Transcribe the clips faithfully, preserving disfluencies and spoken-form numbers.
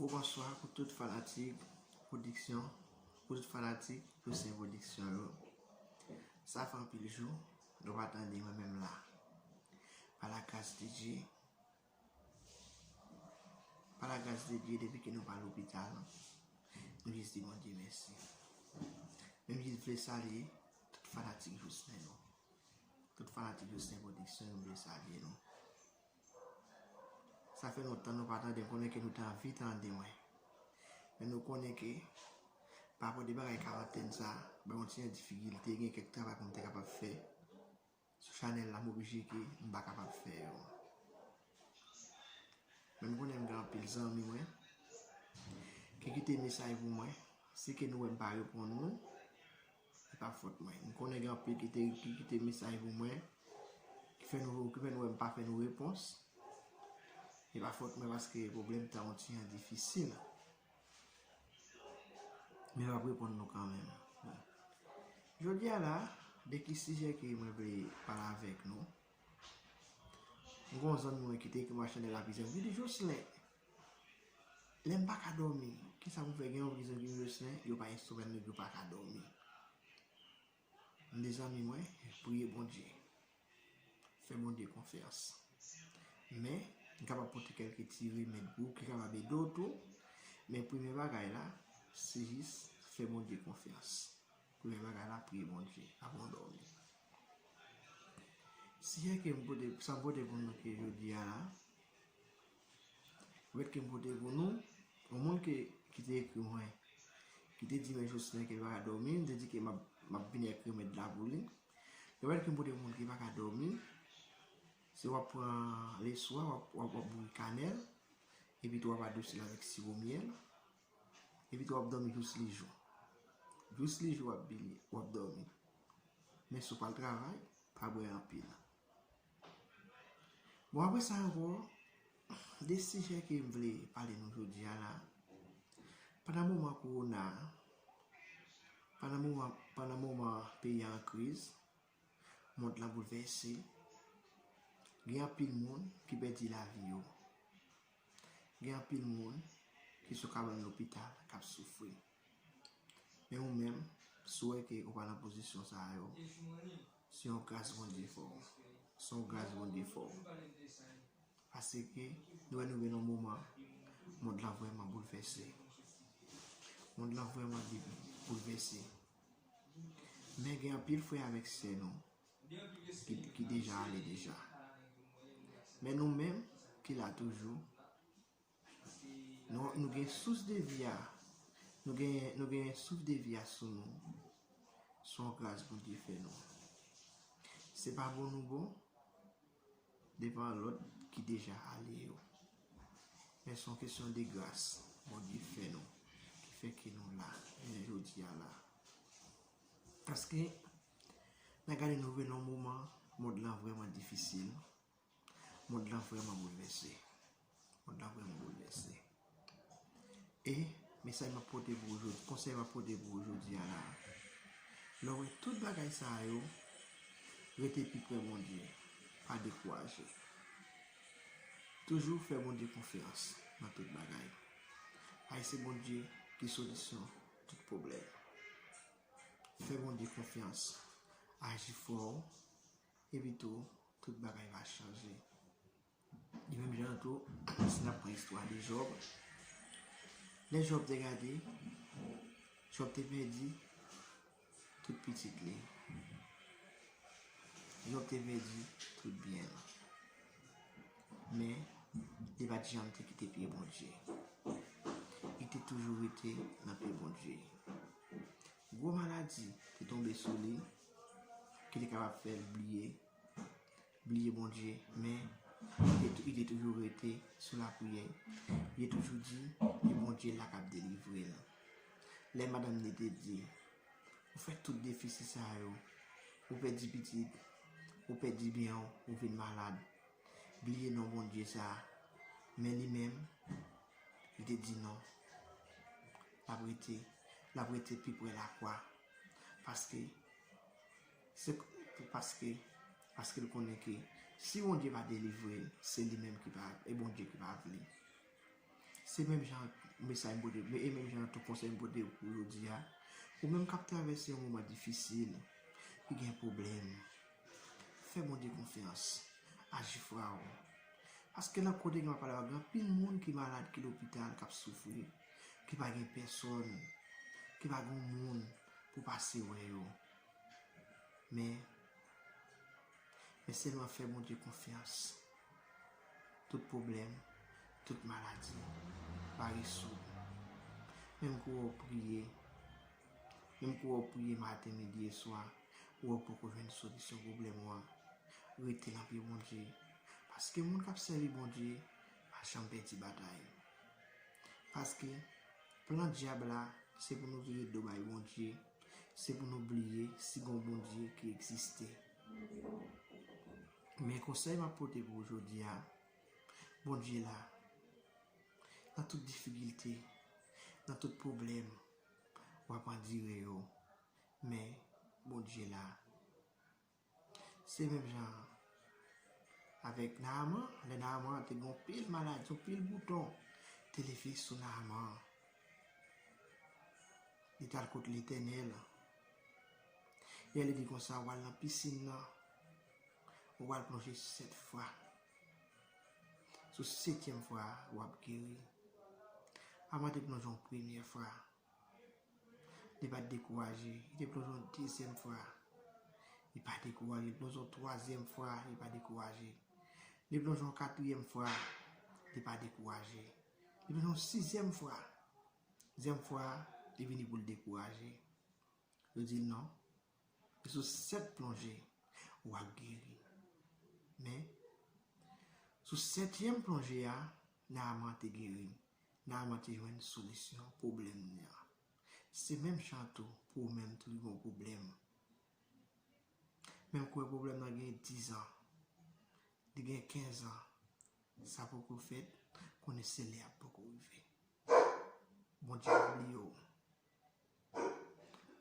Bonswa pou tout fanatik pwodiksyon, pou tout fanatik Jocelyn Pwodiksyon yo. Sa fè anpil jou nou pa tande mwen menm la. Pa la gras de Dye, pa la gras de Dye, depi ke nou pa lopital, nou jis di Bondye mèsi. Men m jis vle salye tout fanatik Jocelyn yo. Tout fanatik Jocelyn Pwodiksyon yo, m vle salye nou. Sa fè lontan nou pa tande, m konnen ke nou te anvi tande mwen. Men nou konnen ke pa rapò de bagay karantèn sa, bay yon ti jan difikilte, gen kèk travay pou m te kapab fè sou chanèl la, m oblije ke m pa kapab fè yo. Men m konnen m gen anpil zanmi mwen ki kite mesaj pou mwen. Si ke nou wè m pa reponn nou, e pa fòt mwen. M konnen gen anpil ki te, ki kite mesaj pou mwen, ki fè nou, ki fè nou wè m pa fè nou repons. E pa fòt mwen paske pwoblèm tan yon ti jan difisil. Men m ap reponn nou kanmenm. Bon. Jodi a la, de ki sijè ke mwen vle pale avèk nou? M gen yon zanmi mwen ki te ekri mwen chanèl la plizyè, li di, Jocelyn, lè m pa ka dòmi, kisa pou m fè? Gen yon zanmi Jocelyn, yo pa enstwimèn, yo pa ka dòmi. M di zanmi mwen, priye Bondye. Fè Bondye konfyans. Men, m kapab pote kèlke ti remèd pou ou ki kapab ede w tou. Men premye bagay la, se jis fè Bondye konfyans. Premye bagay la, priye Bondye avan w dòmi. Sijè ke m pote, sa m pote pou nou ke jodi a la, remèd ke m pote pou nou, yon moun ke, ki te ekri mwen, ki te di mwen Jocelyn ke l pa ka dòmi, m te di ke m ap, m ap vini ak remèd la pou li. Remèd ke m pote pou moun ki pa ka dòmi, se w ap pran leswa, w ap, w ap, w ap boure kanèl, epi tou w ap adousi l avèk siwo myèl, epi tou w ap dòmi jous li jou. Jous li jou w ap bini, w ap dòmi. Men si w pral travay, pa bwè anpil. Bon, apre sa ankò, de sijè ke m vle pale nou jodi a la, pandan moman kowona, pandan moman, pandan moman peyi a an kriz, mond lan boulvèse, gen anpil moun ki pèdi lavi yo. Gen anpil moun ki sou kabann lopital k ap soufri. Men ou menm, si w wè ke ou pa nan pozisyon sa yo, se yon gras Bondye fè w. Se yon gras Bondye fè w. Paske nou wè nou gen yon moman, mond lan vrèman boulvèse. Mond lan vrèman boulvèse. Men gen anpil frè avèk sè nou ki, ki deja ale deja. Men nou menm ki la toujou, nou, nou gen sous de vi a, nou gen, nou gen souf de vi a sou nou. Se yon gras Bondye fè nou. Se pa bon nou bon, devan lòt ki deja ale yo. Men se yon kesyon de gras Bondye fè nou, ki fè ke nou la, jounen jodi a la. Paske, n a gade nou vin nan yon moman, mond lan vrèman difisil, mond lan vrèman boulvèse. Mond lan vrèman boulvèse. E mesaj m ap pote pou ou jodi, konsèy m ap pote pou ou jodi a la, lè w wè tout bagay sa yo, rete pi pre Bondye, pa dekouraje. Toujou fè Bondye konfyans nan tout bagay. Paske se Bondye ki solisyon tout pwoblèm. Fè Bondye konfyans, aji fò, epi tou, tout bagay va chanje. E menm jan an tou, si n ap pran istwa de Jòb, lè Jòb te gade, Jòb te pèdi tout pitit li. Jòb te pèdi tout byen l. Men, li pa t janm te kite pye Bondye. Li te toujou rete nan pye Bondye. Gwo maladi te tonbe sou li, ki te kapab fè l bliye bliye Bondye, men li te, li te toujou rete sou lapriyè. Li te toujou di, se Bondye la k ap delivre l. Lè madanm li te di, ou fè tout defisi sa yo, ou pèdi pitit, ou pèdi byen w, ou vin malad, bliye non Bondye sa. Men li menm, li te di non. L ap rete, l ap rete pi pre lakwa. Paske Se pou, paske, paske l konnen ke si Bondye pa delivre l, se li menm ki pa, e Bondye ki pa vle. Se menm jan, Mesaj m pote, e menm jan tou konsèy m pote pou jodi a, ou menm k ap travèse yon moman difisil, ki gen pwoblèm, fè Bondye konfyans, aji fwa w. Paske nan kote ke m ap pale a, gen anpil moun ki malad, ki lopital, k ap soufri, ki pa gen pèsòn, ki pa gen moun pou pase wè yo. Men, men sèlman fè Bondye konfyans. Tout pwoblèm, tout maladi va rezoud. Menm kou w priye, menm kou w priye maten, midi e swa, ou wè w poko jwenn solisyon pwoblèm ou an, rete nan pye Bondye. Paske moun k ap sèvi Bondye pa janm pèdi batay. Paske plan dyab la, se pou nou vire do bay Bondye, se pou nou bliye si gen yon Bondye ki egziste. Men konsèy m ap pote pou ou jodi a, Bondye la. Nan tout difikilte, nan tout pwoblèm, w ap andire yo. Men, Bondye la. Se menm jan avèk Naaman, lè Naaman te gen yon pil maladi, yon pil bouton, te leve sou Naaman. Li t al kot Letènèl. Lè li di konsa, w al nan pisin nan, ou al plonje sèt fwa. Sou setyèm fwa a, w ap geri. Naaman te plonje yon premyè fwa. Li pa t dekouraje. Li te plonje yon dezyèm fwa. Li pa dekouraje. Li plonje yon twazyèm fwa. Li pa dekouraje. Li plonje yon katriyèm fwa. Li pa dekouraje. Li plonje yon sizyèm fwa. Sizyèm fwa, li vini pou l dekouraje. Yo di l non. E sou sèt plonje, w ap geri. Men, sou setyèm plonje a, Naaman te geri. Naaman te jwenn solisyon pwoblèm li an. Se menm jan tou pou ou menm tou ki gen yon pwoblèm. Menm kou pwoblèm nan gen dizan, li gen kenzan, sa poko fèt, konnen se lè a poko rive. Bondye pa bliye w.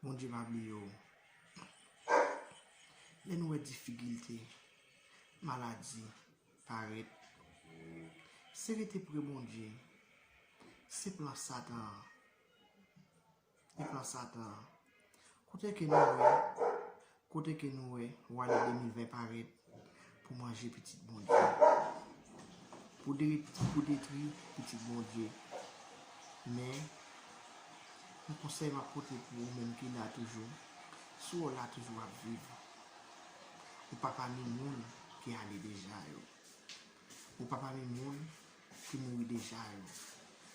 Bondye pa bliye w. Lè nou wè difikilte, maladi parèt, se rete pre Bondye. Se plan Satan an. Se plan Satan an. Kote ke nou wè, kote ke nou wè, w ane de mil ven parèt pou manje pitit Bondye, pou de-, pou detwi pitit Bondye. Men, yon konsèy m ap pote pou ou menm ki la toujou, si w la toujou w ap viv, ou pa pami moun ki ale deja yo. Ou pa pami moun ki mouri deja yo.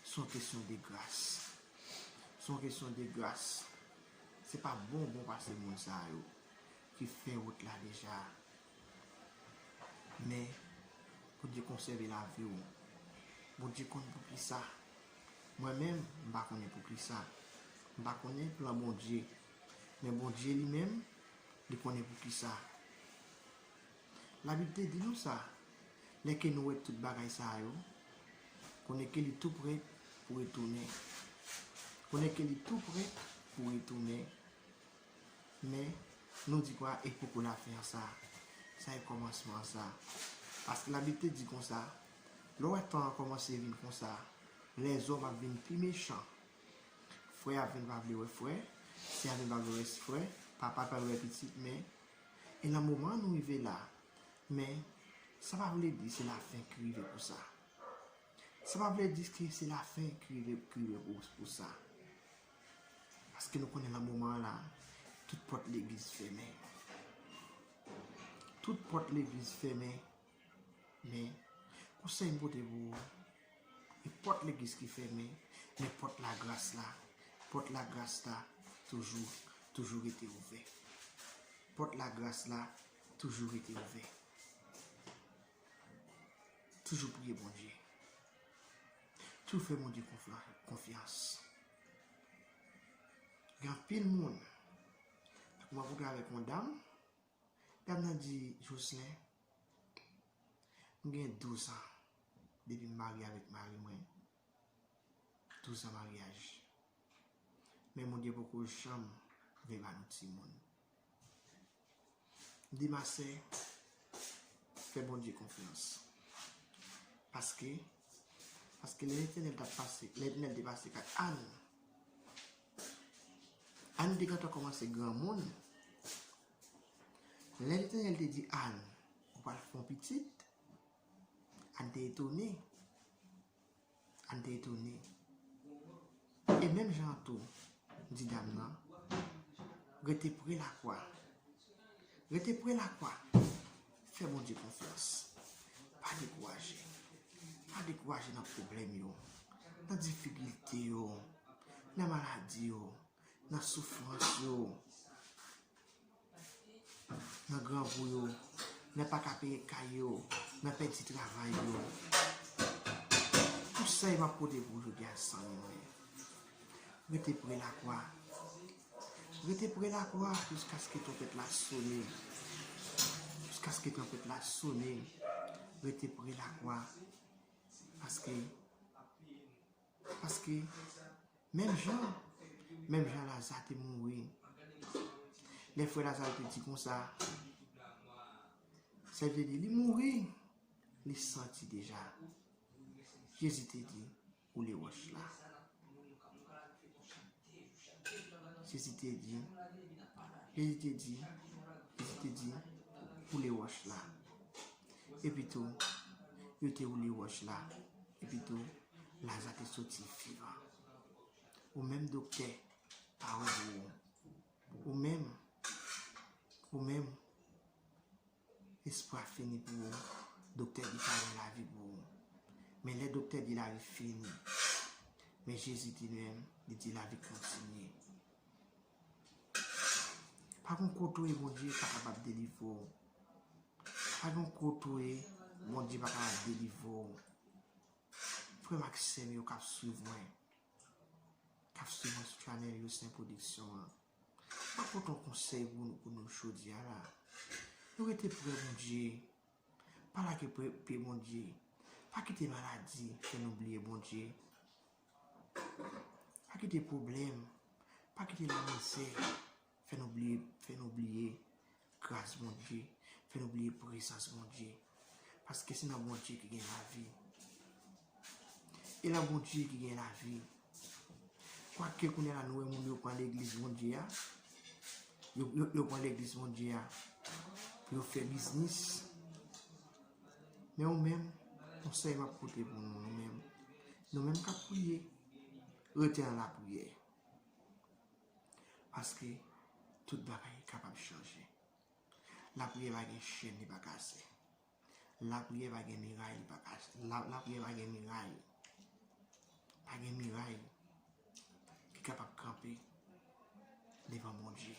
Se yon kesyon de gras. Se yon kesyon de gras. Se pa bon, bon pase moun sa yo ki fè wout la deja. Men, Bondye konsève lavi w. Bondye konn poukisa. Mwen menm, m pa konnen poukisa. M pa konnen plan Bondye. Men Bondye li menm, li konnen poukisa. Labib te di nou sa. Lè ke nou wè tout bagay sa yo, konnen ke li tou prè pou retounen. Konnen ke li tou prè pou retounen. Men, nou di kwa, e poko lafen an sa. Sa e kòmansman an sa. Paske Labib te di konsa, lè w wè tan an kòmanse vin konsa, lèzòm ap vin pi mechan. Frè ap vin pa vle wè frè, sè ap vin pa vle wè frè, papa pa vle wè pitit, men, e nan moman nou rive la, men, sa pa vle di se lafen ki rive pou sa. Sa pa vle di ke se lafen ki rive, ki rive pou, pou sa. Paske nou konnen nan moman an la, tout pòt legliz fèmen. Tout pòt legliz fèmen, men, konsèy m pote pou ou, e pòt legliz ki fèmen, men pòt lagras la, pòt lagras la, toujou, toujou rete ouvè. Pòt lagras la, toujou rete ouvè. Toujou priye Bondye. Toujou fè Bondye konfla-, konfyans. Gen anpil moun. Mwen kontre avèk yon dam. Dam nan di, Jocelyn, m gen douz an depi m marye avèk mari mwen. Douz an maryaj. Men Bondye poko janm vle ba nou timoun. M di, ma sè, fè Bondye konfyans. Paske, Paske lè Letènèl t ap pase, lè Letènèl te pase ak Ann, Ann te gentan kòmanse granmoun. Lè Letènèl te di Ann, ou pral fè yon pitit, Ann te etone. Ann te etone. E menm jan an tou, di dam nan, rete pre lakwa. Rete pre lakwa. Fè Bondye konfyans. Pa dekouraje. Pa dekouraje nan pwoblèm yo, nan difikilte yo, nan maladi yo, nan soufrans yo, nan grangou yo, nan pa ka peye kay yo, nan pèdi travay yo. Konsèy m ap pote pou w jodi a, zanmi mwen. Rete pre lakwa. Rete pre lakwa jiskaske twonpèt la sone. Jiskaske twonpèt la sone. Rete pre lakwa. Paske, paske, menm jan, menm jan Laza te mouri. Lè frè Laza yo te di konsa, sa vle di, li mouri, li santi deja. Jezi te di, woule wòch la. Jezi te di, Jezi te di, Jezi te di, woule wòch la. Epitou, yo te woule wòch la. Epitou, Laza te soti vivan. Ou menm doktè, pawòl pou ou. Ou menm, ou menm, espwa fini pou ou. Doktè di pa gen lavi pou ou. Men lè doktè di lavi fini, men Jezi di menm, li di lavi kontinye. Pa gen kote w ye Bondye pa kapab delivre w. Pa gen kote w ye Bondye pa kapab delivre w. Frè m ak sè m yo k ap swiv mwen, k ap swiv mwen sou chanèl Yosen Pwodiksyon an, m ap pote yon konsèy pou nou, pou nou jodi a la. Nou rete pre Bondye. Pa lage pre-, pye Bondye. Pa kite maladi fè nou bliye Bondye. Pa kite pwoblèm, pa kite lamizè fè nou bliye, fè nou bliye gras Bondye, fè nou bliye prezans Bondye. Paske se nan Bondye ki gen lavi. E nan Bondye ki gen lavi. Kwake kounye a la nou wè moun yo pran legliz Bondye a. Yo, yo, yo pran legliz Bondye a pou yo fè biznis. Men ou menm, konsèy m ap pote pou nou, nou menm. Nou menm k ap priye, rete nan lapriyè. Paske tout bagay kapab chanje. Lapriyè pa gen chèn li pa kase. Lapriyè pa gen miray li pa kase. La, lapriyè pa gen miray. Pa gen miray ki kapab kanpe devan Bondye.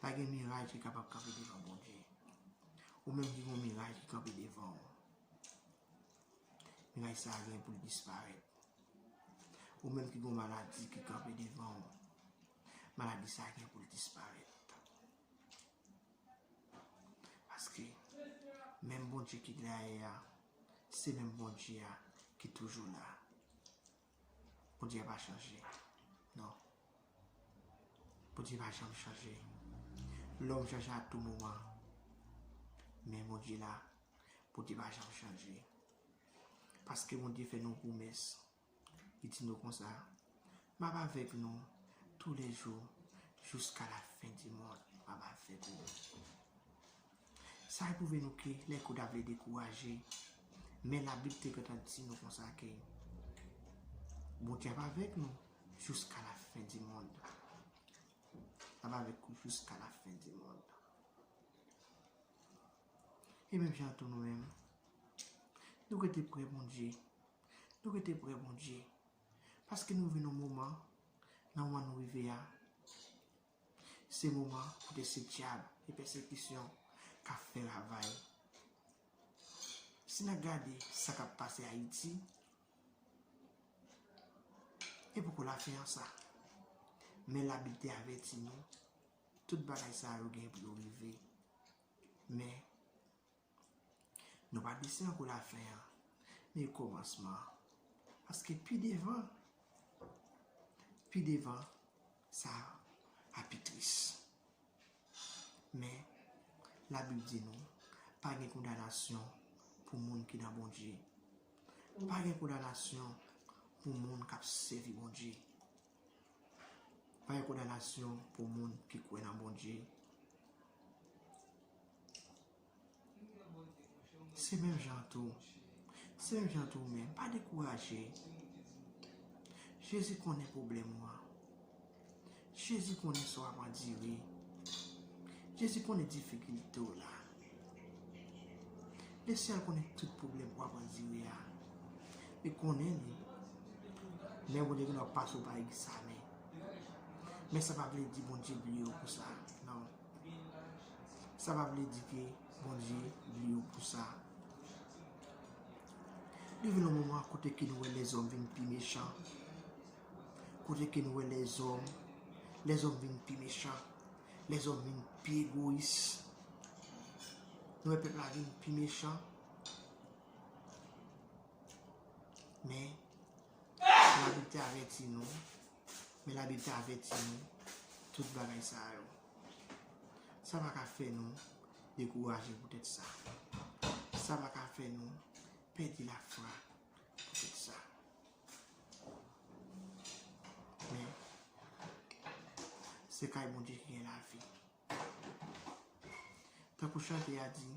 Pa gen miray ki kapab kanpe devan Bondye. Ou menm ki gen yon miray ki kanpe devan w, miray sa a gen pou l disparèt. Ou menm ki gen yon maladi ki kanpe devan w, maladi sa a gen pou l disparèt. Paske menm Bondye ki dèyè a, se menm Bondye a ki toujou la. Bondye a pa chanje. Non. Bondye pa janm chanje. Lòm chanje a tou moman. Men Bondye la, Bondye pa janm chanje. Paske Bondye fè nou pwomès. Li di nou konsa, m ap avèk nou toulèjou, jiska lafen di mond, m ap avèk nou. Sa epwouve nou ke lè ke w ta vle dekouraje, men Labib te gentan di nou konsa ke Bondye ap avèk nou jiska lafen di mond. L ap avèk ou jiska lafen di mond. E menm jan tou nou menm, nou rete pre Bondye. Nou rete pre Bondye. Paske nou vin yon moman, nan moman nou rive a, se moman kote se dyab e pèsekisyon k ap fè ravay. Si n ap gade sa k ap pase Ayiti, e poko lafen an sa. Men Labib te avèti nou, tout bagay sa yo gen pou yo rive. Men, nou pa di se ankò lafen an, men kòmansman an. Paske pi devan, pi devan, sa a pi tris. Men, Labib di nou, pa gen kondanasyon pou moun ki nan Bondye. Pa gen kondanasyon pou moun k ap sèvi Bondye. Pa gen kondanasyon pou moun ki kwè nan Bondye. Se menm jan tou. Se menm jan tou, men pa dekouraje. Jezi konnen pwoblèm ou an. Jezi konnen sa w ap andire. Jezi konnen difikilte w la. Lesyèl konnen tout pwoblèm w ap andire a. Li konnen li. Men Bondye gen dwa pase w pa egzamen. Men sa pa vle di Bondye bliye w pou sa. Non. Sa pa vle di ke Bondye bliye w pou sa. Li vin yon moman kote ke nou wè lèzòm vin pi mechan. Kote ke nou wè lèzòm, lèzòm vin pi mechan. Lèzòm vin pi egoyis. Nou wè pèp la vin pi mechan. Men, Labib te avèti nou. Men Labib te avèti nou tout bagay sa yo. Sa pa ka fè nou dekouraje poutèt sa. Sa pa ka fè nou pèdi lafwa poutèt sa. Men, se kay Bondye ki gen lavi. Tankou chante a di,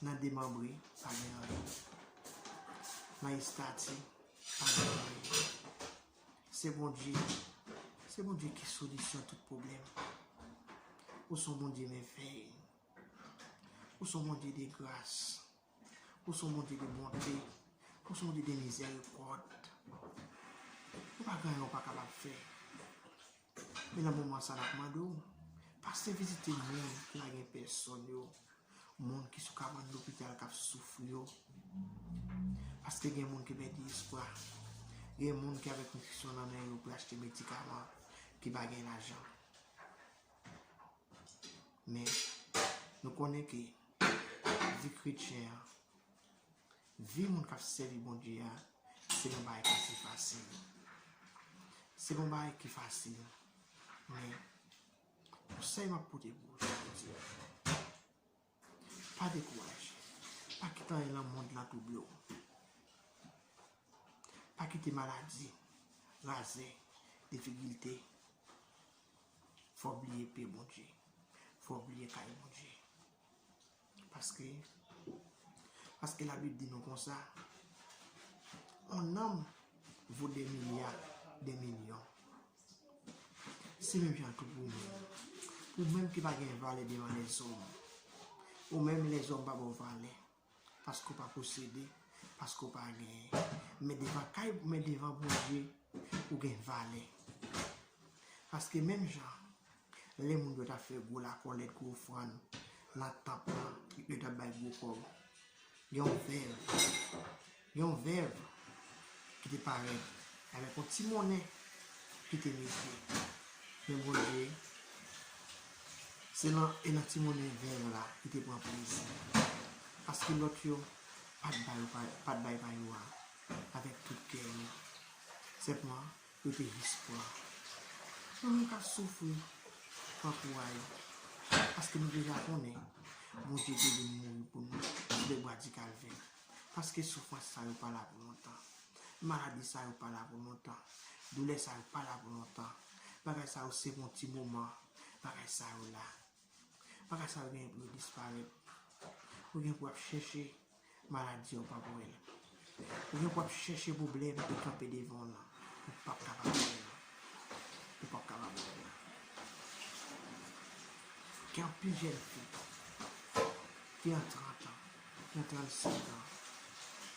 nan demanbre, pa gen anyen. Nan estati, pa gen anyen. Se Bondye, se Bondye ki solisyon tout pwoblèm. Ou se yon Bondye mèvèy. Ou se yon Bondye de gras. Ou se yon Bondye de bonte. Ou se yon Bondye de mizèrikòd. Ou pa gen anyen ou pa kapab fè. Men nan moman sa, n ap mande w, pase vizite moun ki pa gen pèsòn yo, moun ki sou kabann lopital k ap soufri yo. Paske gen moun ki pèdi espwa. Gen moun ki avèk enfeksyon nan nen yo pou achte medikaman ki pa gen lajan. Men, nou konnen ke vi kretyen an, vi moun k ap sèvi Bondye a, se yon bagay ki fasil. Se yon bagay ki fasil. Men, konsèy m ap pote pou ou jodi a, pa dekouraje. Pa kite anyen nan mond lan twouble w. Pa kite maladi, razè, difikilte fè w bliye pye Bondye. Fè w bliye kay Bondye. Paske, paske Labib di nou konsa, yon nanm vo de milya, de milyon. Se menm jan tou pou ou menm. Ou menm ki pa gen valè devan lèzòm. Ou menm lèzòm pa ba w valè. Paske w pa posede, paske w pa genyen. Men devan kay, men devan Bondye, ou gen valè. Paske menm jan, lè moun yo t ap fè gwo lakòlèt, gwo ofrann nan tanp lan, yo t ap bay gwo kòb. Gen yon vèv, gen yon vèv ki te parèt avèk yon ti monnen ki te mete. Men Bondye, se nan, e nan ti monnen vèv la, li te pran plezi. Paske lòt yo pa t bay, pa, pa t bay pa yo a avèk tout kè yo. Sèlman, yo te jis pran. Nou menm k ap soufri, pran kouraj. Paske nou deja konnen, Bondye te vin mouri pou nou sou de bwa di Kalvè. Paske soufrans sa yo pa la pou lontan. Maladi sa yo pa la pou lontan. Doulè sa yo pa la pou lontan. Bagay sa yo se pou yon ti moman. Bagay sa yo la. Bagay sa yo gen pou yo disparèt. Ou gen pou ap chèche maladi, ou p ap wè l. Ou gen pou ap chèche pwoblèm ki kanpe devan w lan. Ou p ap kapab wè l. Ou p ap kapab wè l. Gen anpil jèn fi ki an trant an, ki an trannsenk an,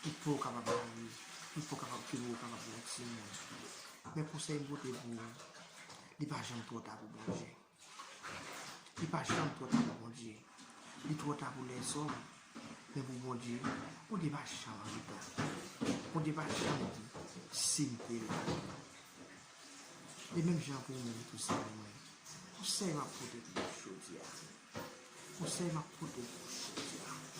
ki poko kapab marye, ki poko kapab, ki poko kapab gen timoun. Men konsèy m pote pou ou, li pa janm twò ta pou Bondye. Li pa janm twò ta pou Bondye. Li twò ta pou lèzòm, men pou Bondye, Bondye pa janm an reta. Bondye pa janm di, "Si m te la." Li menm jan pou ou menm tou, sè mwen. Konsèy m ap pote pou ou jodi a. Konsèy m ap pote pou ou jodi a.